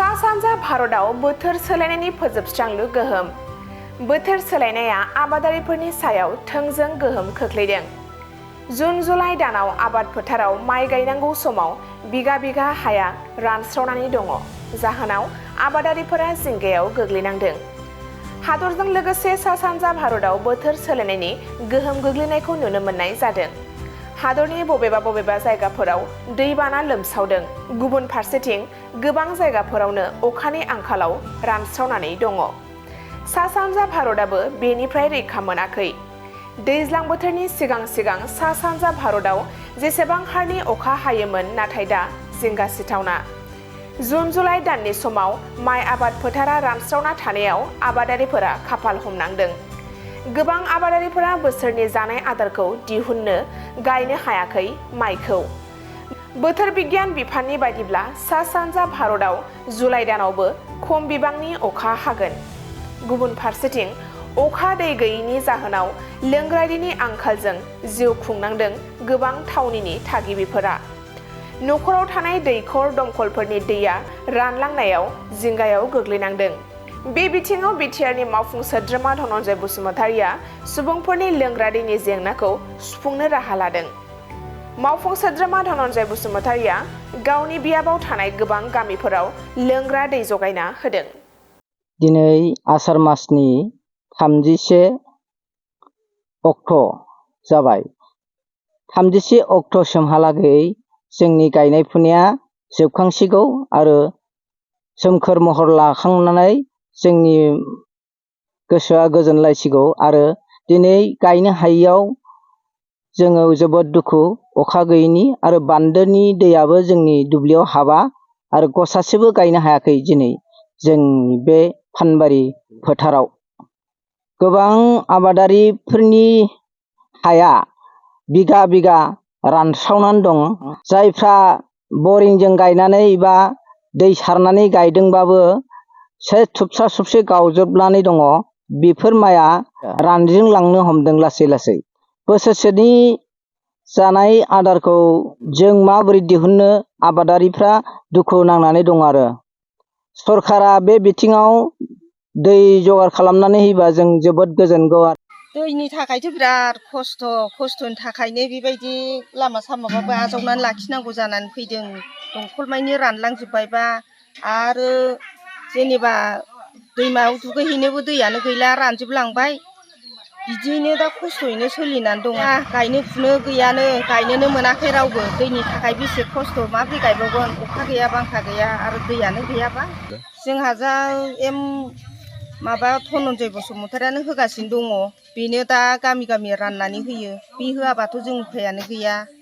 सा-सानजा भारतआव बोथोर सोलायनायनि फोजोबस्रांलु गोहोम। बोथोर सोलायनाया आबादारिफोरनि सायाव थोंजों गोहोम खोख्लैदों। जुन-जुलाइ दानाव आबाद फोथाराव माइ गायनांगौ समाव बिगा-बिगा हाया रानस्रावनानै दङ, जाहोनाव आबादारिफोरा जिंगायाव गोग्लैनांदों। हादरजों लोगोसे सा-सानजा भारतआव बोथोर सोलायनायनि गोहोम गोग्लैनायखौ नुनो मोननाय जादों। हादरनि बबेबा जायगाफोराव दैबाना लोमसावदों, गुबुन फारसेथिं गोबां जायगाफोरावनो अखानि आंखालाव रानस्रावनानै दङ। सा-सानजा भारतआबो बेनिफ्राय रैखा मोनाखै। दैज्लां बोथोरनि सिगां सा-सानजा भारतआव जेसेबां हारनि अखा हायोमोन, नाथाय दा जिंगासिथावना। जुन-जुलाइ दाननि समाव माइ आबाद फोथारा रानस्रावना थानायाव आबादारिफोरा खाफाल हमनांदों। गोबां आबादारिफोरा बोसोरनि जानाय आदारखौ दिहुननो गायनो हायाखै माइखौ। बोथोर बिगियान बिफाननि बायदिब्ला सा-सानजा भारतआव जुलाइ दानावबो खम बिबांनि अखा हागोन। गुबुन फारसेथिं अखा दै गैयैनि जाहोनाव लोंग्रा दैनि आंखालजों जिउ खुंनांदों गोबां थावनिनि थागिबिफोरा। नखराव थानाय दैखर दमखलफोरनि दैया रानलांनायाव जिंगायाव गोग्लैनांदों। बे बिथिङाव बिटिआरनि मावफुं सोद्रोमा धनन्जय बसुमतारिया सुबुंफोरनि लोंग्रा दैनि जेंनाखौ सुफुंनो राहा लादों। मावफुं सोद्रोमा धनन्जय बसुमतारिया गावनि बियाबाव थानाय गोबां गामिफोराव लोंग्रा दै जगायना होदों। दिनै आसार मासनि 31 अक्ट' जाबाय। 31 अक्ट'सिमहालागै जोंनि गायनाय फुनाया जोबखांसिगौ आरो सोमखोर महर लाखांनानै जोंनि गोसोआ गोजोनलायसिगौ आरो दिनै गायनो हायैयाव जोङो जोबोद दुखु, अखा गैयैनि आरो बान्दोनि दैयाबो जोंनि दुब्लियाव हाबा आरो गसासेबो गायनो हायाखै दिनै जोंनि बे फानबारि फोथाराव। गोबां आबादारिफोरनि हाया बिगा-बिगा रानस्रावनानै दं। जायफ्रा बरिंजों गायनानै बा दै सारनानै गायदोंबाबो थुबसा-थुबसि गावजोबनानै दङ। बेफोर माइया रानज्रिंलांनो हमदों लासै। बोसोरसेनि जानाय आदारखौ जों माबोरै दिहुननो आबादारिफ्रा दुखु नांनानै दं आरो। सरकारा बे बिथिङाव दै जगार खालामनानै होयोबा जों जोबोद गोजोनगौ आरो। दैनि थाखायथ' बिराद खस्थ'नि थाखायनो बेबायदि लामा सामाबाबो आजावनानै लाखिनांगौ जानानै फैदों। दंखलमानि रानलांजोब्बायबा आरो जेनेबा दैमायाव दुगैहैनोबो दैयानो गैला, रानजोबलांबाय। बिदियैनो दा खस्थ'यैनो सोलिनानै दङ। गायनो फुनो गैयानो, गायनोनो मोनाखै रावबो। दैनि थाखाय बेसे खस्थ', माबोरै गायबावगोन? अखा गैया, बांखा गैया आरो दैयानो गैयाबा। जोंहा जा माबा धनन्जय बसुमतारियानो होगासिनो दङ। बेनो दा गामि राननानै होयो। बे होआबाथ' जों उफायानो गैया।